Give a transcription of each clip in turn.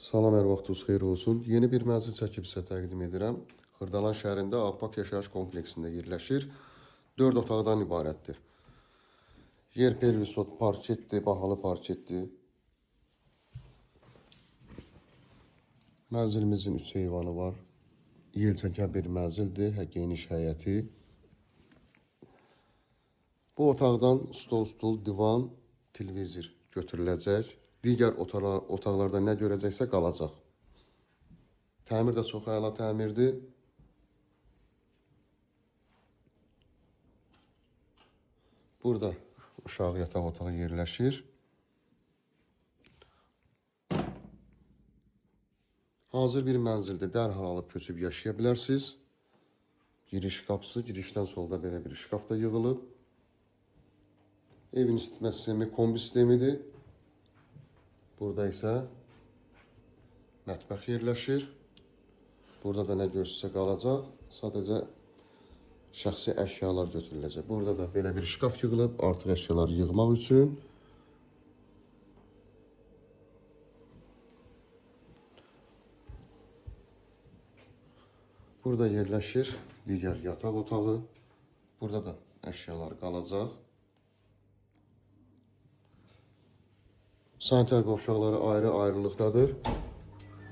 Salam, hər vaxtınız xeyir olsun. Yeni bir mənzil çəkib sizə təqdim edirəm. Xırdalan şəhərində Apak yaşayış kompleksində yerləşir. 4 otaqdan ibarətdir. Yer pervisot parketdir, bahalı parketdir. Mənzilimizin 3 eyvanı var. Yel çəkən bir mənzildir, geniş həyəti. Bu otaqdan stol, stul, divan, televizor götürüləcək. Digər otaqlarda nə görəcəksə qalacaq. Təmir də çox əla təmirdir. Burada uşaq yataq otağı yerləşir. Hazır bir mənzildə dərhal alıb köçüb yaşaya bilərsiniz. Giriş qapısı, girişdən solda belə bir şkaf da yığılıb. Evin isitmə sistemi kombi sistemidir. Burada isə mətbəx yerləşir. Burada da nə görsünsə qalacaq. Sadəcə şəxsi əşyalar götürüləcək. Burada da belə bir şkaf yığılıb, artıq əşyaları yığmaq üçün. Burada yerləşir digər yataq otağı. Burada da əşyalar qalacaq. Sanitar qovşaqları ayrı-ayrılıqdadır.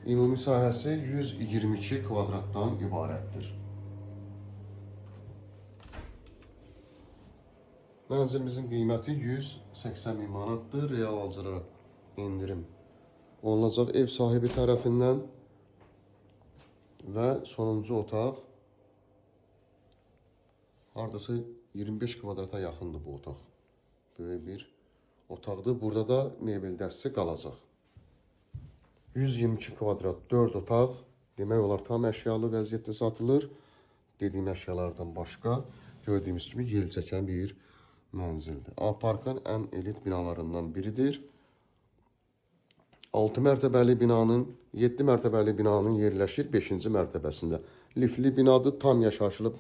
Ümumi sahəsi 122 kvadratdan ibarətdir. Mənzilimizin qiyməti 180 min manatdır. Real alıcılara endirim olunacaq ev sahibi tərəfindən. Və sonuncu otaq hardasa 25 kvadrata yaxındır bu otaq. Böyük bir otaqdır. Burada da mebel dəsti qalacaq. 122 kvadrat 4 otaq, demək olar tam əşyalı vəziyyətdə satılır. Dediyim əşyalardan başqa gördüyümüz kimi yel çəkən bir mənzildir. A-Parkın ən elit binalarından biridir. 6 mərtəbəli binanın, 7 mərtəbəli binanın yerləşir 5-ci mərtəbəsində. Liftli binadır, tam yaşayışlı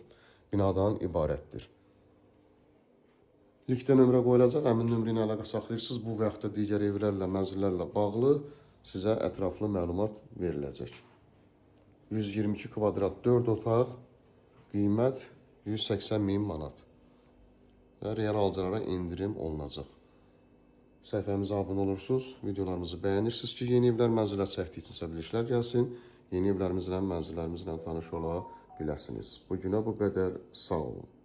binadan ibarətdir. Linkdə nömrə qoyulacaq. Həmin nömrə ilə əlaqə saxlayırsınız. Bu və yaxud da digər evlərlə, mənzillərlə bağlı sizə ətraflı məlumat veriləcək. 122 kvadrat 4 otaq, qiymət 180 min manat. Və real alıcılara endirim olunacaq. Səhifəmizə abunə olursunuz, videolarımızı bəyənirsiniz ki, yeni evlər, mənzillər çəkdikcə sizə bildirişlər gəlsin. Yeni evlərimizlə, mənzillərimizlə tanış ola biləsiniz. Bu günə bu qədər. Sağ olun.